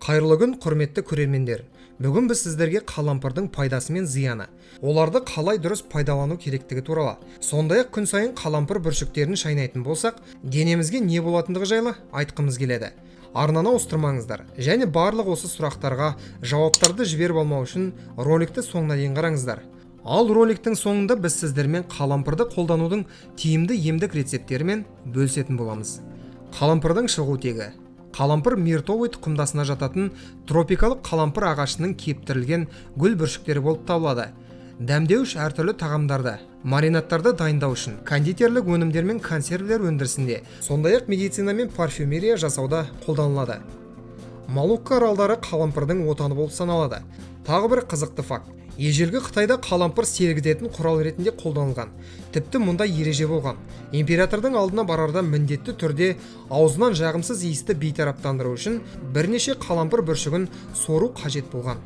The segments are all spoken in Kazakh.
Қайырлы күн, құрметті көрермендер. Бүгін біз сіздерге қалампырдың пайдасы мен зияны, оларды қалай дұрыс пайдалану керектігі туралы, сондай-ақ күн сайын қалампыр бүршіктерін шайнайтын болсақ, денемізге не болатындығы жайлы айтқымыз келеді. Арнаны ауыстырмаңыздар және барлық осы сұрақтарға жауаптарды жіберіп алмау үшін роликті соңына дейін қараңыздар. Ал роликтің соңында біз сіздермен қалампырды қолданудың тиімді емдік рецепттерімен бөлісетін боламыз. Қалампырдың шығу тегі. Қалампыр миртовый тұқымдасына жататын тропикалық қалампыр ағашының кептірілген гүл бүршіктері болып табылады. Дәмдеуіш әртүрлі тағамдарды, маринадтарды дайындау үшін кондитерлік өнімдер мен консервілер өндірісінде, сондай-ақ медицина мен парфюмерия жасауда қолданылады. Молукка аралдары қалампырдың отаны болып саналады. Тағы бір қызықты факт. Ежелгі Қытайда қалампыр сергітетін құрал ретінде қолданылған. Тіпті мұнда ереже болған. Императордың алдына барарда міндетті түрде аузынан жағымсыз иісті бейтараптандыру үшін бірнеше қалампыр бүршігін сору қажет болған.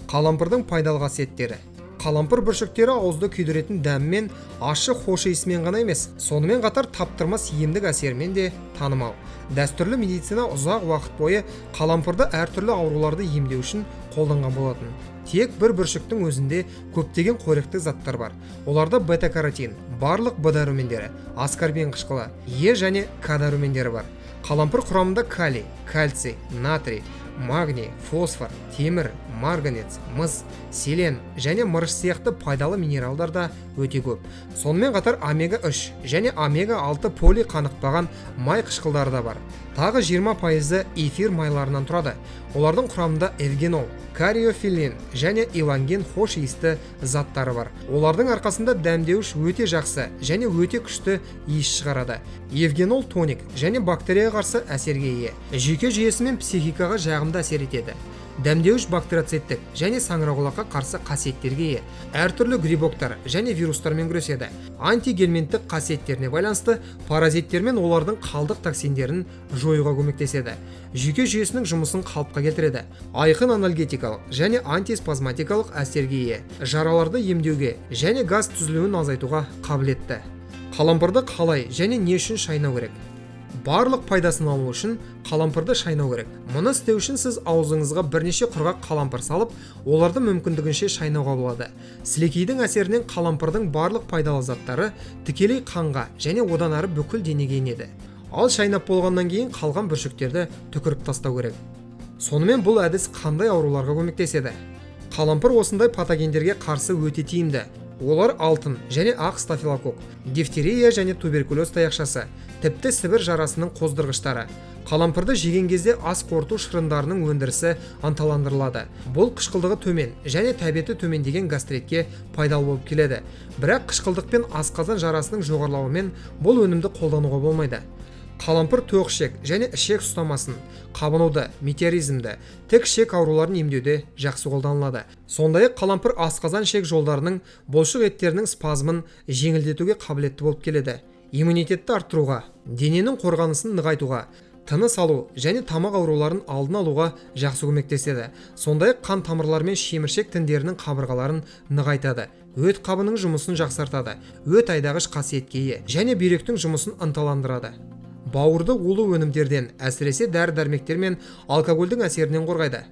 Қалампырдың пайдалы қасиеттері. Қалампыр бүршіктері ауызды күйдіретін дәммен, ащы хош иісімен ғана емес, сонымен қатар таптырмас емдік әсерімен де танымал. Дәстүрлі медицина ұзақ уақыт бойы қалампырды әртүрлі ауруларды емдеу үшін қолданған болатын. Тек бір бүршіктің өзінде көптеген қоректік заттар бар. Оларда бета-каротин, барлық Б дәрумендері, аскорбин қышқылы, Е және К дәрумендері бар. Қалампыр құрамында калий, кальций, натрий, магний, фосфор, темір, марганец, мыс, селен және мырыш сияқты пайдалы минералдар да өте көп. Сонымен қатар омега-3 және омега-6 полиқанықпаған май қышқылдары да бар. Тағы 20% эфир майларынан тұрады. Олардың құрамында эвгенол, кариофилин және иланген хош иісті заттары бар. Олардың арқасында дәмдеуіш өте жақсы және өте күшті иіс шығарады. Эвгенол тоник және бактерияға қарсы әсерге ие. Жүйке жүйесі мен психикаға жағымды әсер етеді. Дәмдеуіш бактерицидтік және саңырауқұлаққа қарсы қасиеттерге ие. Әртүрлі грибоктар және вирустармен күреседі. Антигельминттік қасиеттеріне байланысты паразиттер мен олардың қалдық токсиндерін жоюға көмектеседі. Жүйке жүйесінің жұмысын қалыпқа келтіреді. Айқын анальгетикалық және антиспазматикалық әсерге ие. Жараларды емдеуге және газ түзілуін азайтуға қабілетті. Қалампырды қалай және не үшін шайнау керек? Барлық пайдасын алу үшін қалампырды шайнау керек. Мұны істеу үшін сіз аузыңызға бірнеше құрғақ қалампыр салып, оларды мүмкіндігінше шайнауға болады. Сілекейдің әсерінен қалампырдың барлық пайдалы заттары тікелей қанға және одан ары бүкіл денеге енеді. Ал шайнап болғаннан кейін қалған бүршіктерді түкіріп тастау керек. Сонымен бұл әдіс қандай ауруларға көмектеседі? Қалампыр осындай патогендерге қарсы өте тиімді. Олар алтын және ақ стафилококк, дифтерия және туберкулез таяқшасы, тіпті сібір жарасының қоздырғыштары. Қалампырды жеген кезде ас қорыту шырындарының өндірісі ынталандырылады. Бұл қышқылдығы төмен және тәбеті төмендеген гастритке пайдалы болып келеді. Бірақ қышқылдық пен асқазан жарасының жоғарылауымен бұл өнімді қолдануға болмайды. Қалампыр тоқ ішек және ішек ұстамасын, қабынуды, метеоризмді, тік ішек ауруларын емдеуде жақсы қолданылады. Сондай-ақ қалампыр асқазан ішек жолдарының бұлшық еттерінің спазмын жеңілдетуге қабілетті болып келеді. Иммунитетті арттыруға, дененің қорғанысын нығайтуға, тыныс алу және тамақ ауруларын алдын алуға жақсы көмектеседі. Сондай-ақ қан тамырлары мен шеміршек тіндерінің қабырғаларын нығайтады. Өт қабының жұмысын жақсартады, өт айдағыш қасиетке ие және бүйректің жұмысын ынталандырады. Бауырды улы өнімдерден, әсіресе дәрі-дәрмектер мен алкогольдің әсерінен қорғайды.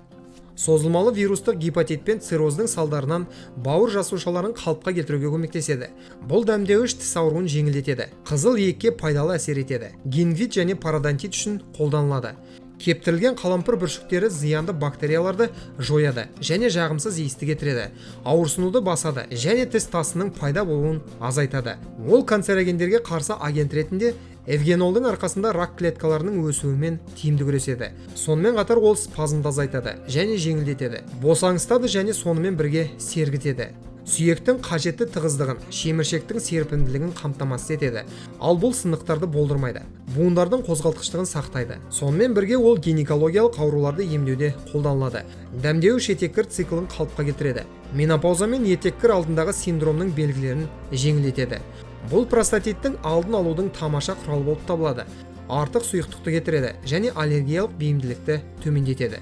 Созылмалы вирустық гепатит пен цирроздың салдарынан бауыр жасушаларын қалыпқа келтіруге көмектеседі. Бұл дәмдеуіш тіс ауруын жеңілдетеді. Қызыл иекке пайдалы әсер етеді. Гингивит және пародонтит үшін қолданылады. Кептірілген қалампыр бүршіктері зиянды бактерияларды жояды және жағымсыз иісті кетіреді. Ауырсынуды басады және тіс тасының пайда болуын азайтады. Ол канцерогендерге қарсы агент ретінде эвгенолдың арқасында рак клеткаларының өсуімен тиімді күреседі. Сонымен қатар ол спазмды азайтады және жеңілдетеді. Босаңсытады және сонымен бірге сергітеді. Сүйектің қажетті тығыздығын, шеміршектің серпімділігін қамтамасыз етеді. Ал бұл сынықтарды болдырмайды. Буындардың қозғалтқыштығын сақтайды. Сонымен бірге ол гинекологиялық ауруларды емдеуде қолданылады. Дәмдеуіш етеккір циклін қалыпқа келтіреді. Менопауза мен етеккір алдындағы синдромның белгілерін жеңілдетеді. Бұл простатиттің алдын алудың тамаша құралы болып табылады. Артық сұйықтықты кетіреді және аллергиялық бейімділікті төмендетеді.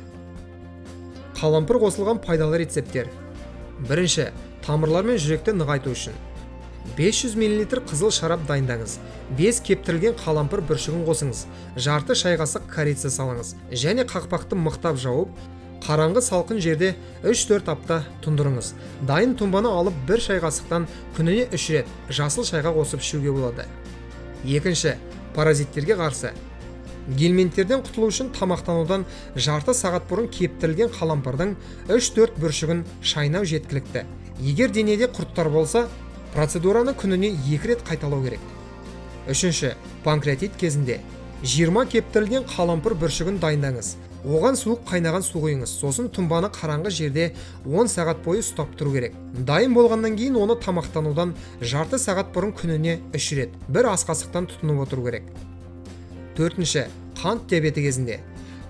Қалампыр қосылған пайдалы рецепттер. Бірінші, тамырлар мен жүректі нығайту үшін. 500 мл қызыл шарап дайындаңыз. 5 кептірілген қалампыр бүршігін қосыңыз. Жарты шай қасық корица салыңыз және қақпақты мықтап жауып, қараңғы салқын жерде 3-4 апта тұндырыңыз. Дайын тұнбаны алып бір шай қасықтан күніне 3 рет жасыл шайға қосып ішуге болады. Екінші, паразиттерге қарсы. Гельминттерден құтылу үшін тамақтанудан жарты сағат бұрын кептірілген қалампырдың 3-4 бүршігін шайнау жеткілікті. Егер денеде құрттар болса, процедураны күніне 2 рет қайталау керек. Үшінші, панкреатит кезінде 20 кептірілген қалампыр бүршігін дайындаңыз. Оған суық қайнаған су құйыңыз. Сосын тұнбаны қараңғы жерде 10 сағат бойы ұстап тұру керек. Дайын болғаннан кейін оны тамақтанудан жарты сағат бұрын күніне 3 рет бір ас қасықтан тұтынып отыру керек. Төртінші, қант диабеті кезінде.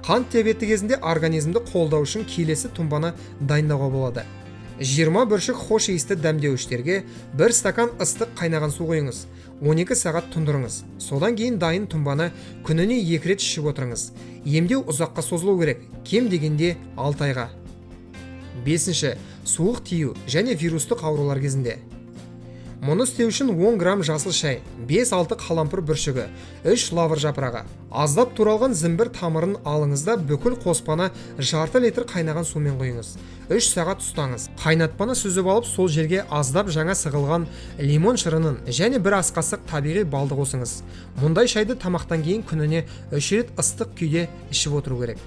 Қант диабеті кезінде организмді қолдау үшін келесі тұнбаны дайындауға болады. 20 бүршік хош иісті дәмдеуіштерге 1 стакан ыстық қайнаған су құйыңыз. 12 сағат тұндырыңыз. Содан кейін дайын тұнбаны күніне 2 рет ішіп отырыңыз. Емдеу ұзаққа созылу керек, кем дегенде 6 айға. Бесінші, суық тию және вирустық аурулар кезінде. Мұны істеу үшін 10 грамм жасыл шай, 5-6 қалампыр бүршігі, 3 лавр жапырағы, аздап туралған зімбір тамырын алыңыз да бүкіл қоспаны жарты литр қайнаған сумен құйыңыз. 3 сағат ұстаңыз. Қайнатпаны сүзіп алып, сол жерге аздап жаңа сығылған лимон шырынын және бір ас қасық табиғи балды қосыңыз. Мұндай шайды тамақтан кейін күніне 3 рет ыстық күйде ішіп отыру керек.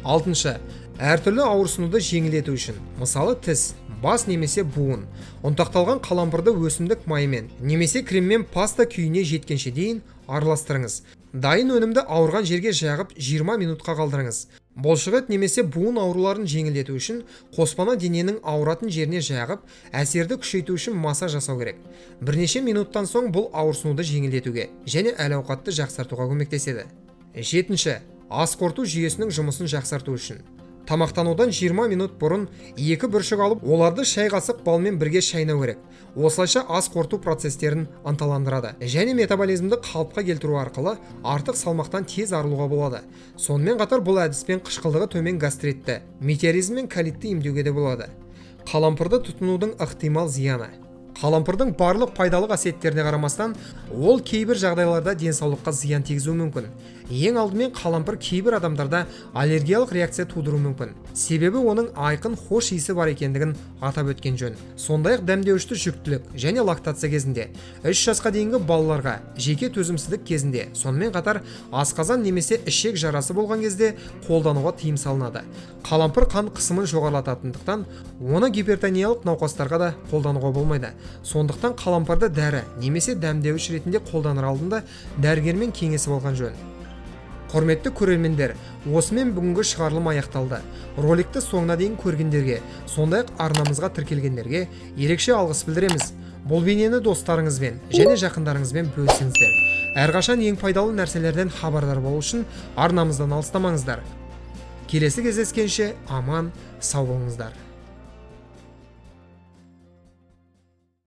Алтыншы, әртүрлі ауырсынуды жеңілдету үшін, мысалы тіс, бас немесе буын, ұнтақталған қалампырды өсімдік майымен немесе креммен паста күйіне жеткенше дейін араластырыңыз. Дайын өнімді ауырған жерге жағып 20 минутқа қалдырыңыз. Бұлшықет немесе буын ауруларын жеңілдету үшін қоспаны дененің ауыратын жеріне жағып, әсерді күшейту үшін массаж жасау керек. Бірнеше минуттан соң бұл ауырсынуды жеңілдетуге және әл-ауқатты жақсартуға көмектеседі. Жетінші, ас қорыту жүйесінің жұмысын жақсарту үшін. Тамақтанудан 20 минут бұрын 2 бүршік алып, оларды шай қасық балмен бірге шайнау керек. Осылайша ас қорыту процестерін ынталандырады және метаболизмді қалыпқа келтіру арқылы артық салмақтан тез арылуға болады. Сонымен қатар бұл әдіспен қышқылдығы төмен гастритті, метеоризм мен колитті емдеуге де болады. Қалампырды тұтынудың ықтимал зияны. Қалампырдың барлық пайдалы қасиеттеріне қарамастан, ол кейбір жағдайларда денсаулыққа зиян тигізуі мүмкін. Ең алдымен қалампыр кейбір адамдарда аллергиялық реакция тудыруы мүмкін. Себебі оның айқын хош иісі бар екендігін атап өткен жөн. Сондай-ақ дәмдеуішті жүктілік және лактация кезінде, 3 жасқа дейінгі балаларға, жеке төзімсіздік кезінде, сонымен қатар асқазан немесе ішек жарасы болған кезде қолдануға тыйым салынады. Қалампыр қан қысымын жоғарылататындықтан, оны гипертониялық науқастарға да қолдануға болмайды. Сондықтан қалампырды дәрі немесе дәмдеуіш ретінде қолданар алдында дәрігермен кеңесіп алған жөн. Құрметті көрермендер, осымен бүгінгі шығарылым аяқталды. Роликті соңына дейін көргендерге, сондай-ақ арнамызға тіркелгендерге ерекше алғыс білдіреміз. Бұл бейнені достарыңызбен және жақындарыңызбен бөлісіңіздер. Әрқашан ең пайдалы нәрселерден хабардар болу үшін арнамыздан алыстамаңыздар. Келесі кездескенше аман, сау болыңыздар.